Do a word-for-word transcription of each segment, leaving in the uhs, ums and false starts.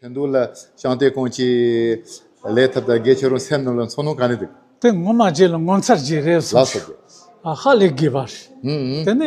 ཁྱེད་འདུག་ལ་ཤང་ཏེ་ཁོང་གི་ལས་ཐབས་དང་དགེ་ཆེ་རུང་སེམས་ནང་ལ་ཚོར་སྣང་ག་ནས་འདུག་དེ་ངོ་མ་རྗེས་ལ་ངོ་མཚར་ཅིག་རེད་སོང་། ལགས་སོ་རྒན། ཨ་ཧ་ལས་དགོས་པ་རེད། ཨུམ་ཨུམ། དེ་ནས་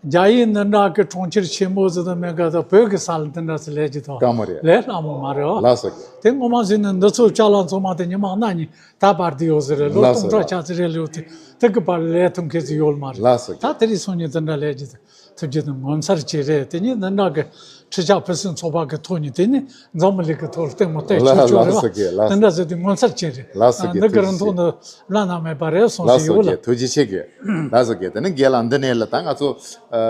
རྒྱ་ཡིག་འདི་འདྲ་གི་གྲོང་ཁྱེར་ཆེན་པོ་ཟིག་དང་མེད་ག་ད་བོད་ཀྱི་ས་ལ་འདི་འདྲ་ཟིག་ལས་ཀྱི་ཐོག་དཀའ་མོ་རེད། ལས་སླ་མོ་མ་རེད་ཨ། ལགས་སོ་རྒན། དེ་ངོ་མ་ཟིན་ནས་འདི་ཚོ་ཅ་ལག་ཚང་མ་དེ་ཉི་མ་གནའ་ཉིན་ད་བར་དུ་ཡོད་ཟིག་རེད། ལོ་ལགས་སོ་སྟོང་ཕྲག་ལགས། ཆ་ཟིག་རེད་ལོ་དེ་དེ་གི་བར་ལས་ཐུབ་མཁན་ཟིག་ཡོད་མ་རེད། ལགས་སོ་རྒན། ད་དེ་རིང་སང་ཉིན་འདི་འདྲ་ལས་ཀྱི་ཐུབ་རྒྱུ་དེ་ངོ་མཚར་ཅིག་རེད། དེ་ཉིད་འདི་འདྲ་གི་ཁྲི་ཆག་ཕུན་སུམ་ཚོགས་པ་གི་ཐོག་ནས་དེ་ནི་འཛམ་བུ་གླིང་གི་ཐོག་ལ་ལྟད་མོ་ལྟ་ཆོག་ཆོག་རེད་བ། ལགས་སོ་རྒན། ལགས་སོ། དེ་འདྲ་ཟེར་དུས་ངོ་མཚར་ཅན་རེད། ལགས་སོ་རྒན། འདི་གི་རིན་ཐང་འདི་བླ་ན་མེད་པ་རེད་གསུངས་ལགས་སོ་ཡོད་ལ། རྒན། ཐུགས་རྗེ་ཆེ་རྒན། ལགས་སོ་རྒན། དེ་ནི་རྒན་ལགས་འདི་ནས་ལ་ད་ང་ཚོ་ཨ་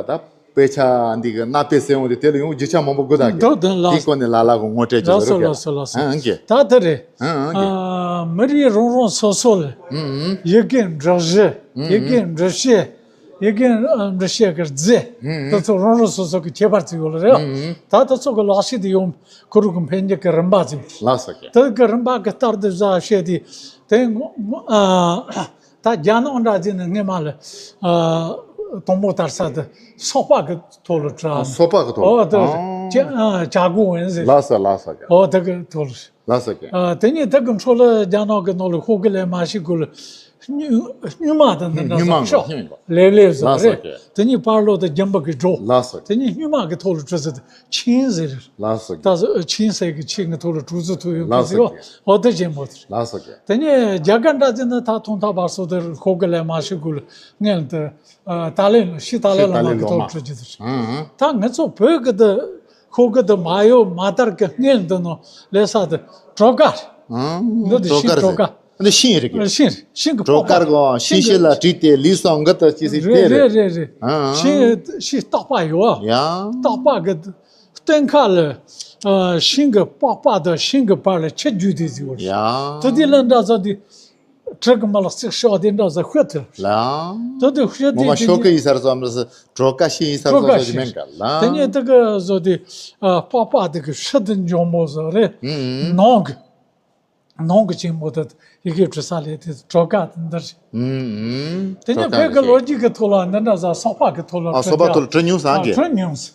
ད་དཔེ་ཆ་འདི་གི་གནའ་དཔེ་ཟེར་འོང་དུས་དེ་ལ་ཡང་རྒྱུ་ཆ་མང་པོ་དགོས་ད་རྒན། འདུག་འདུག་ལགས། དེའི་སྐོར་ནས་ལ་ལ་གི་ངོ་སྤྲོད་ཅིག་ལགས་སོ་རྒན། ལགས་སོ་ལགས་སོ། ཨ་རྒན། ད་དེ་རེད། ཨ་ཨ་རྒན། ཨ་མི་རིགས་རང་རང་སོ་སོ་ལ་ཨུ་ཨུ་ཡི་གེ་འབྲི་གཞི། ཨུ་ཨུ་ཡི་གེ་འབྲི་བྱེད། ཡི་གེ་འབྲི་བྱེད་ཀྱི་རྫས། ཨུ་ཨུ་དེ་ཚོ་རང་རང་སོ་སོ་གི་ཁྱད་པར་ཅིག་ཡོད་ལ་རེད། ཨུ་ཨུ་ད་དེ་ཚོ་གི་ལག་ཤེས་དེ་ཡོང་ཁོ་རང་གི་འཕེལ་འགྱུར་གྱི་རིམ་པ་ཅིག་ལགས་སོ་རྒན། དེ་གི་རིམ་པ་གི་ལྟར་དུ་བཟའ་བཤད་དེ་དེ་ངོ་ངོ་ཨ་ད་རྒྱ་ནག་འདྲ་ཅིག་ནས་སྔས་མ་ལ་ཨ་དང་པོ་དར་ས་དེ་སོག་པ་གི་ཐོག་ལ་བྲིས། ཨ་སོག་པ་གི་ཐོག་ལ། ཨོ་དེ་ཨ་ཅ་ཅ་གོ་ཝན་ཟེར། ལགས་སོ་ལགས་སོ་རྒན། ཨོ་དེ་གི་ཐོག་ལ། ལགས་སོ་རྒན། ཨ་དེ་ནས་དེ་གི་འཕྲོ་ལ་རྒྱ་ནག་གི་ནང་ལ་ཤོག་གུ་ལས་མ་ཤེས་གོ་ལ་སྨྱུག་སྨྱུག་མ་དང་འདི་འདྲ་སྨྱུག་མ་ཟེར་ཤོག་སྨྱུག་མ། ལེབ་ལེབ་ཟེར་ལགས་སོ་རེད། རྒན། དེ་ནས་པར་ལོ་དང་རྒྱན་པ་གི་སྒྲོ། ལགས་སོ་རྒན། དེ་ནས་སྨྱུག་མ་གི་ཐོག་ལ་བྲིས་ཟེར་ཏེ་ཆིང་ཟེར། ལགས་སོ་རྒན། ད་ཆིང་ཟེར་གི་ཆིང་གི་ཐོག་ལ་གྲུ་གཟུགས་ཐུག་ཡོད་གི་ལགས་སོ་ཟེར་བ། རྒན། འོ་དེ་ཆེན་པོ་དེ་རེད། ལགས་སོ་རྒན། དེ་ནས་རྒྱ་གར་འདྲ་ཅིག་ནི་ད་ཐོང་ཐག་བར་སོ་དེར་ཤོག་གུ་ལས་མ་ཤེས་གོ་ལ་སྔོན་དུ་ཨ་ཏཱ་ལའི་ཤི་ཏཱ་ལའི་ཤི་ཏཱ་ལའི་བླ་མ་གི་ཐོག་བྲིས་རྒྱུ་དེ་རེད། ཨང་ཨང་། ད་ངེད་ཚོ་བོད་གི་དེ་ཤོག་གུ་དེ་མ་ཡོད་མ་དར་གི་སྔོན་དུ་ནང་ལས་ས་དེ་གྲོ་ཀ་རེད། ཨང་། འདི་དེ་གྲོ་ཤིང་ཀ་གྲོ་ཟེར། ཀ་འདི་ཤིང་རེད་གི། ཤིང་རེད། ཤིང་གི་གྲོ་པགས་པ། ཀར་གོ་ཤིང་ཤིང་ལ་བྲིས་ཏེ་ལུས་སོགས་འགུལ་དུ་ཅི་སྲིད་དེ་རེད། རེད་རེད་རེད། ཨང་ཨང་། ཤིང་ཤིང་སྟག་པ་ཡོད་ཨ། ཡང་། སྟག་པ་གི་སྟེང་ཁ་ལ་ཨ་ཤིང་གི་པགས་པ་དང་ཤིང་གི་བར་ལ་ཆུ་རྒྱུག་དེ་ཟིག་ཡོད་རེད། ཡང་། དེ་དེ་ལ་འདྲ་ཟ་དེ། གྲི་གི་མ་ལག་ཅིག་ཤོག་དེ་འདྲ་ཟ་ཤོད་ཐུབ། ལའང་། དེ་དེ་ཤོད་ངོ་མ་དེ་ཤོག་གི་ཡིན་ས་རྩོམ་རེད་ཟེར་གྲོ་ཀ་ཤིང་ཡིན་ས་གྲོ་རྩོམ་ཀ་ཟེར་གྱི་ཤིང་མེད་ག་ལའང་། དེ་ནས་དེ་གི་བཟོ་དེ་ཨ་པགས་པ་དེ་གི་ཤི་དེ་འཇོང་མོ་ཟ་རེད། ཨུམ་ཨུམ། ནང་གི་ནང་གི་ཆེན་མོ་དེ་ཡི་གེ་བྲི་ས་ལས་དེ་གྲོ་ཀ་དེ་འདི་རེད། ཨུམ་ཨུམ། དེ་ནས་གྲོ་ཀ་བོད་གི་ལོ་རྒྱུས་གི་ཐོག་ལ་འདི་འདྲ་ཟ་སོག་པ་གི་ཐོག་ལ་ཨ་བྲི་སོག་པ་ཐོག་ལ་བྲི་མྱོང་ས་ཨ་གི་བྲི་མྱོང་ས།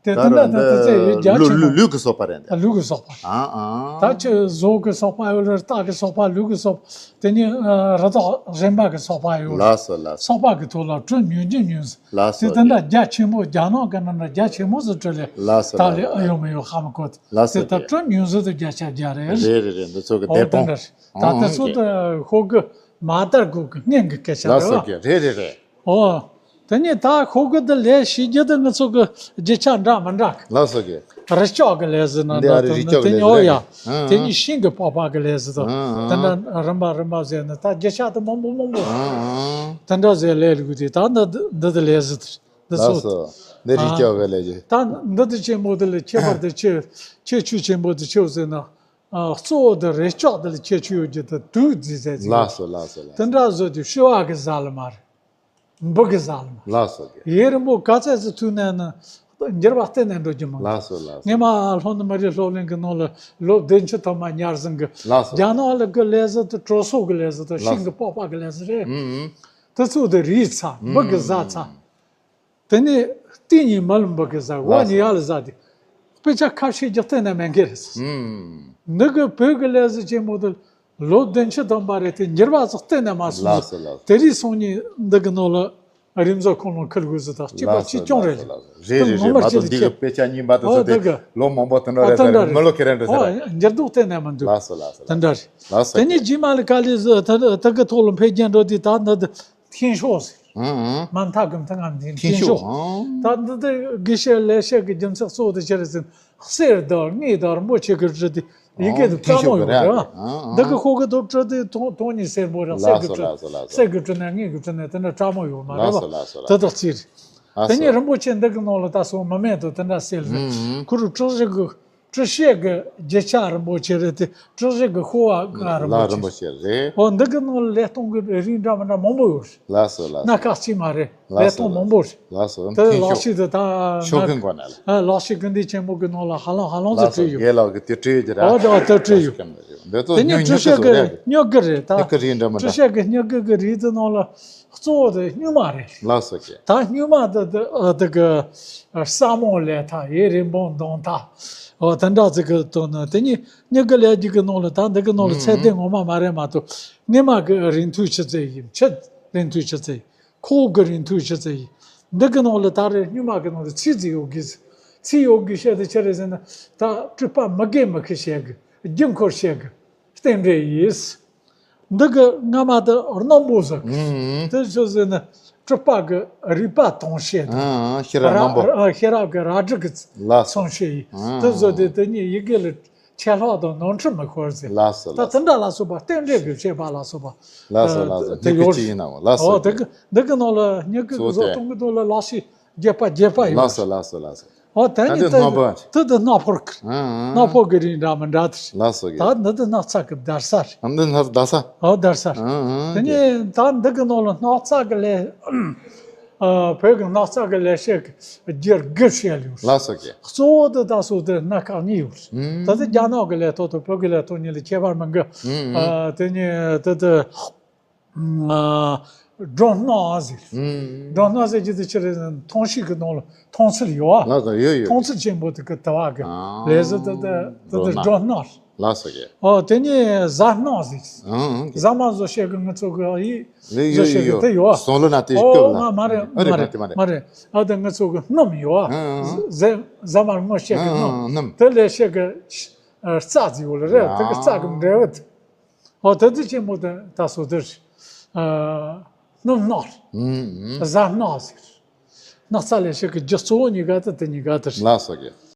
དེ་ད་ལྟ་ད་ད་ད་ད་ལྟ་ལུ་རྒྱ་ལུ་ཆེན་པོ་ལུ་གི་སོག་པ་རེད་འདི། ལུ་གི་སོག་པ། ཨ་ཨ། ད་ཅི་ཟོག་གི་སོག་པ་ཡོད་ལ་སྟག་གི་སོག་པ་ལུ་གི་སོག་པ་དེ་ནི་ཨ་རི་དྭགས་གཞན་པ་གི་སོག་པ་ཡོད། ལགས་སོ་ལགས་སོ། སོག་པ་གི་ཐོག་ལ་བྲི་མྱོང་རྒྱུ་མྱོང་ཟེར། ལགས་སོ། དེ་ད་ལྟ་རྒྱ་ཆེན་པོ་རྒྱ་ནག་གི་ནང་ལ་རྒྱ་ཆེན་པོ་ཟེར་བྲི་ལེ། ལགས་སོ་ད་ལགས་ལེ་སོ། ཨ་ཡོད་མི་ཡོད་ཧ་མི་གོ་དེ། ལགས་སོ་དེ་ད་རྒན། བྲི་མྱོང་ཟེར་དུ་རྒྱ་ཆ་རྒྱ་རེད། རེད་རེད་རེད། འདི་ཚོ་གི་ཨོ་བདེ་དེ་སྤོང་འདྲ་རེད། ད་དེ་ཨང་ཚོ་གི་ད་ཤོག་གི་མ་དར་གོ་གི་སྔོན་གི་སྐད་ཆ་ལགས་རེད་སོ་བ། རྒན། རེད་རེད་རེད། ཨོ། དེ་ནས་ད་ཤོག་གུ་འདི་ལས་ཤེས་རྒྱུ་དེ་ང་ཚོ་གི་རྒྱུ་ཆ་འདྲ་མི་འདྲ་གི། ལགས་སོ་རྒན། རི་ལྕོག་གི་ལས་ཟེར་ན་འདི་ཨ་འདྲ་རི་དེ་ལྕོག་གི་དེ་ལས་ཉོ་ཟེར་ཡ། རེད། ཨང་དེ་ཨང་། ནས་ཤིང་གི་པགས་པ་གི་ལས་ཟེར་དང་། ཨང་ཨང་། དེ་འདྲ་རིམ་པ་རིམ་པ་ཟེར་ནས་ད་རྒྱུ་ཆ་དེ་མང་པོ་མང་པོ། ཨང་ཨང་། དེ་འདྲ་ཟེར་ལས་ལུགས་དེ་ད་འདི་འདི་དེ་ལས་ཟེར་དེ་འདི་ལགས་ཚོ། སོ། འདི་རི་ཨ་ལྕོག་གི་ལས་ཀྱི། ད་འདི་དེ་ཆེན་པོ་དེ་ལས་ཁྱད་པར་དེ་ཆེ་ཆེ་ཆུ་ཆེན་པོ་དེ་ཆེ་ཟེར་ན། ཨ་གཙོ་བོ་དེ་རི་ལྕོག་དེ་ལས་ཁྱད་ཆོས་ཡོད་རྒྱུ་དེ་དུག་རྫི་ཟེར་ཟེར། ལགས་སོ་ལགས་སོ་ལགས་སོ། དེ་འདྲ་བཟོ་དུས་ཤི་བ་གི་ཟ་ལ་མ་རེད། འབུ་གི་ཟ་ལ་མ་རེད། ལགས་སོ་རྒན། ཡུན་རིང་པོ་ག་ཚད་ཙམ་ཐུག་ནས་ན་འགྱུར་བ་གཏན་ནས་འགྲོ་རྒྱུ་མ་རེད། ལགས་སོ་ལགས་སོ། སྔས་མ་ལྷོ་ནུབ་མི་རིགས་སློབ་གླིང་གི་ནང་ལ་ལོ་བདུན་ཅུ་ཐམ་པ་ཉར་ཟིན་གི། ལགས་སོ། རྒྱ་ནག་ལ་གི་ལས་ཟེར་དུ་གྲོ་སོག་གི་ལས་ཟེར་དུ། ལགས་སོ། ཤིང་གི་པགས་པ་གི་ལས་ཟེར་རེད། ཨུམ་ཨུམ། དེ་ཚོ་དེ་རིལ་ཚར། འབུ་གི་ཟ་ཚར། དེ་ནས་ལྟེ་གཉིས་མ་ལ་འབུ་གི་ཟ། འོག་གཉིས་ཡར་ལ་ཟ་དེ། དཔེ་ཆ་ཁ་ཤས་ཀྱི་སྟེང་ན་མེད་མཁན་རེད། ཨུམ། འདི་གི་བོད་ཀྱི་ལས་ཟེར་ཆེན་པོ་དེ་ལོ་བདུན་ཅུ་ཐམ་པ་རེད་དེ་འགྱུར་བ་ཟིག་གཏན་ནས་མ་སོང་། ལགས་སོ་ལགས་སོ། དེ་རིང་སང་ཉིན་འདི་གི་ནང་ལ་རིམ་བཟོ་ཁང་ནང་ཁུར་དགོས་ཟེར་དང་གཅིག་པ་ལགས་སོ་གཅིག་རྐྱང་རེད། ལགས་སོ་ལགས་སོ། རེད་རེད་རེད། མ་གཏོགས་འདི་གི་དཔེ་ཆ་རྙིང་པ་དེ་ཚོ་དེ་ལོ་མང་པོ་དེ་འདྲ་རེད་ཟེར། མི་ལོ་ཁེ་རེ་འདྲ་ཟེར། འགྱུར་ལྡོག་གཏན་ནས་མི་འདུག། ལགས་སོ་ལགས་སོ། དེ་འདྲ་རེད། ལགས་སོ། དེ་ནས་རྗེས་མ་ལ་ག་ལེ་ཟེར་ད་ད་གི་ཐོག་ལ་འཕེལ་རྒྱས་འགྲོ་དུས་ད་འདི་འདི་ཐེན་ཤོག་ཟེར། ཨང་ཨང་། མ་མཐའ་གི་མཐའ་ང་འདི་ཐེན་ཤོག་ཨང་། ད་འདི་དེ་དགེ་བཤེས་ལས་བཤད་ཀྱི་རྒྱུ་མཚན་གཙོ་བོ་དེ་ཆི་རེད་ཟེར་ན་གསེར་དང་དངུལ་དང་རིན་པོ་ཆེ་གི་བྲིས་དེ་ཡི་གེ་དེ་ཐེན་ཤོག་གི་རེད་པ། ཨང་ཨང་། འདི་གི་ཤོག་གུ་དེ་བྲིས་དེ་ཐོང་ཐོང་ཉིད་སེར་པོ་རེད། གསེར་གི་བྲིས། ལགས་སོ་ལགས་སོ། གསེར་གི་བྲིས་ན་དངུལ་གི་བྲིས་ན་དེ་འདྲ་དྲག་མོ་ཡོད་མ་རེད་པ། ལགས་སོ་ལགས་སོ། དེ་དག་རྩིས་རེད། ལགས་སོ། དེ་ནས་རིན་པོ་ཆེ་འདི་གི་ནང་ལ་ད་སོང་མི་མེད་དོ་དེ་འདྲ་གསལ་རེད། ཨང་ཨང་། ཁོ་རུ་གྲུ་བཞི་གི་གྲུ་བཤད་ཀྱི་རྒྱུ་ཆ་རིན་པོ་ཆེ་རེད་དེ། གྲུ་བཞི་གི་ཤོག་བུ་རིན་པོ་ཆེ་རེད། ཨོ་འདི་གི་ནང་ལ་ལས་སྟོང་གི་རིགས་འདྲ་མི་འདྲ་མང་པོ་ཡོད་རེད། ལགས་སོ་ལགས་སོ། སྣ་ཁ་གཅིག་མ་རེད། ལགས་སོ། ལས་སྟངས་མང་པོ་རེད། ལགས་སོ། དེ་མཐུན་ལག་ཤོག་ཤེས་དེ་ད་ཤོག་གི་མགོ་ན་ལ། ཨ་ལག་ཤེས་ཀུན་ལྡན་ཆེན་མོ་གི་ནང་ལ་ཧ་ལམ་ཧ་ལམ་ལགས་ཚོ་སོ། བྲིས་ཡོད། རྒན་ལགས་ཀྱིས་དེ་བྲིས་ཡོད་ཀྱི་ར། ཨོ་ད་དེ་བྲིས་ཡོད། འདི་ཚོ་དེ་ནས་སྙུང་སྙུང་གི་བཟོ་རེད། སྙུང་གི་རེད་ད། སྙུང་གི་རེད་འདྲ་མི་འདྲ། སྤྲི་ཤད་ཀྱི་སྙུང་གི་གི་རིགས་དེ་ནང་ལ་གཙོ་བོ་དེ་སྙུང་མ་རེད། ལགས་སོ་ཀྱེ། ད་སྙུང་མ་དེ་དེ་ཨ་དེ་གི་ཨ་ས་མོ་ལས་ཐ་ཡེ་རིན་སྤུངས་འདོན་ཐ། ཨོ་དེ་འདྲ་ཅིག་གི་དོན་ནི་དེ་ནས་སྙུང་གི་ལས་རྒྱུ་གི་ནང་ལ་ད་འདི་གི་ནང་ལ་ཚད་ལྡན་ངོ་མ་མ་རེད་མ་གཏོགས། སྔས་མ་གི་རིང་ཐུང་ཆུ་ཚད་ཡིན། ཕྱི་རིང་ཐུང་ཆུ་ཚད་ཡིན། ཁོག་གི་རིང་ཐུང་ཆུ་ཚད་ཡིན། འདི་གི་ནང་ལ་ད་རེས་སྙུང་མ་གི་ནང་ལ་ཚིག་ཅིག་ཡོད་གི། ཚིག་ཡོད་གི་བཤད་དེ་ཆི་རེད་ཟེར་ན། ད་སྤྲུལ་པ་མི་དགེ་མི་ཁི་བཤད་གི། རྒྱུ་འཁོར་བཤད་གི། རྟེན་འབྲེལ་ཡིས། འདི་གི་སྔ་མ་དེ་རྣོན་པོ་ཟེར་གི། ཨུམ། དེ་ཆི་ཟེར་ན་སྤྲུལ་པ་གི་རིག་པ་དང་བཤད་དེ། ཨ་ཤེས་རབ་རྣོན་པོ། ཨ་ཤེས་རབ་གི་རལ་གྲི་གི་ལགས་སོ། མཚོན་བྱེད་ཡིན། ཨ་དེ་བཟོ་དེ་དེ་གཉིས་ཡི་གེ་ལ་ཆད་ལྷག་དང་ནོར་འཁྲུལ་མི་ཤོར་ཟེར། ལགས་སོ། ད་ལགས་དེ་འདྲ་ལ་སོགས་པ་རྟེན་འབྲེལ་གྱི་བཤད་པ་ལ་སོགས་པ། ལགས་སོ། ཨ་ལགས་སོ། དེ་སྙིང་ཡོད་གི་ཅིག་ཡིན་ནམ། ལགས་སོ། ཨོ་དེ་གི་འདི་གི་ནང་ལ་སྙུང་གི་གཙོ་བོ་བཟོ་དེ་སྟངས་གི་ནང་ལ་ལག་ཤེས་རྒྱས་པ་རྒྱས་པ་ཡོད། ལགས་སོ། ལགས་སོ། ལགས་སོ། ཨོ་དེ་ཨ་ནི་འདི་དེ་སྣ་ཕོ་རེད། དེ་དེ་སྣ་ཕོ་རེད། ཨ་ཨ། སྣ་ཕོ་གི་རིགས་འདྲ་མི་འདྲ་དེ་རེད། ལགས་སོ་ཀྱེ། ད་འདི་དེ་སྣག་ཚ་གི་བརྡར་ས་རེད། ཨ་འདི་སྣག་བརྡར་ས། ཨོ་བརྡར་ས་རེད། ཨ་ཨ། དེ་ནས་ད་འདི་གི་ནང་ལ་སྣག་ཚ་གི་ལས། ཨ་བོད་ཀྱི་སྣག་ཚ་གི་ལས་བྱེད་ཀྱི་རྒྱུ་དགུ་བཤད་ཡོད། ལགས་སོ་ཀྱེ། གཙོ་བོ་དེ་ད་སོ་དེ་སྣ་ཁག་གཉིས་ཡོད། ཨུམ། ད་དེ་རྒྱ་ནག་གི་ལས་ཐོག་དང་བོད་ཀྱི་ལས་ཐོག་གཉིས་ལ་ཁྱད་པར་མི་འགའ། ཨུམ་ཨུམ། ཨ་དེ་ནས་དེ་དེ་ཨ་སྒྲོ་སྣག་ཟེར། ཨུམ། སྒྲོ་སྣག་ཟེར་རྒྱུ་དེ་ཆི་རེད་ཟེར་ན་ཐང་ཤིང་གི་ནང་ལ་ཐང་ཚིལ་ཡོད་ཨ། ལགས་སོ། ཡོད་ཡོད། ཐང་ཚིལ་ཆེན་པོ་དེ་གི་དུ་བ་གི། ཨ་ལས་ཟེར་དེ་དེ་དེ་དེ་སྒྲོ་སྣག། སྒྲོ་སྣག། ལགས་སོ་ཀྱེ། ཨོ་དེ་ནས་གཟའ་སྣག་ཟེར། ཨང་ཨང་། གཟའ་མ་བཟོ་བྱེད་ཀྱི་ང་ཚོ་གི་ཡིད་ཡོད་བཟོ་ཡོད་བྱེད་ཀྱི་ཡོད། དེ་ཡོད་ཨ། སོང་ལོ་ན་དེ་ཨོ་སྐྱོབ་ལ། མ་མ་རེད། ཨ་རེད། མ་མ་རེད་རེད། མ་རེད། ཨ་དེ་ང་ཚོ་གི་སྣུམ་ཡོད་ཨ། ཨང་ཨང་། གཟའ་གཟའ་མར་སྔོ་བྱེད་ཀྱི་ཨང་སྣུམ། ཨང་། སྣུམ། དེ་ལས་བྱེད་ཀྱི་ཨ་རྩ་ཟེར་ཡོད་ལ་རེད། དེ་གི་རྩ་གི་འབྲས་བུ་དེ། ཨོ་དེ་དེ་ཆེན་པོ་དེ་ད་སོ་དེ་རེད། ཨ་སྣུམ་སྣག་རེད། ཨང་ཨང་། གཟའ་སྣག་ཟེར། སྣག་ཚ་ལས་བྱེད་ཀྱི་རྒྱུ་གཙོ་བོ་གཉིས་ཀ་དེ་དེ་གཉིས་ཀ་དེ་རེད། ལགས་སོ་ཀྱེ།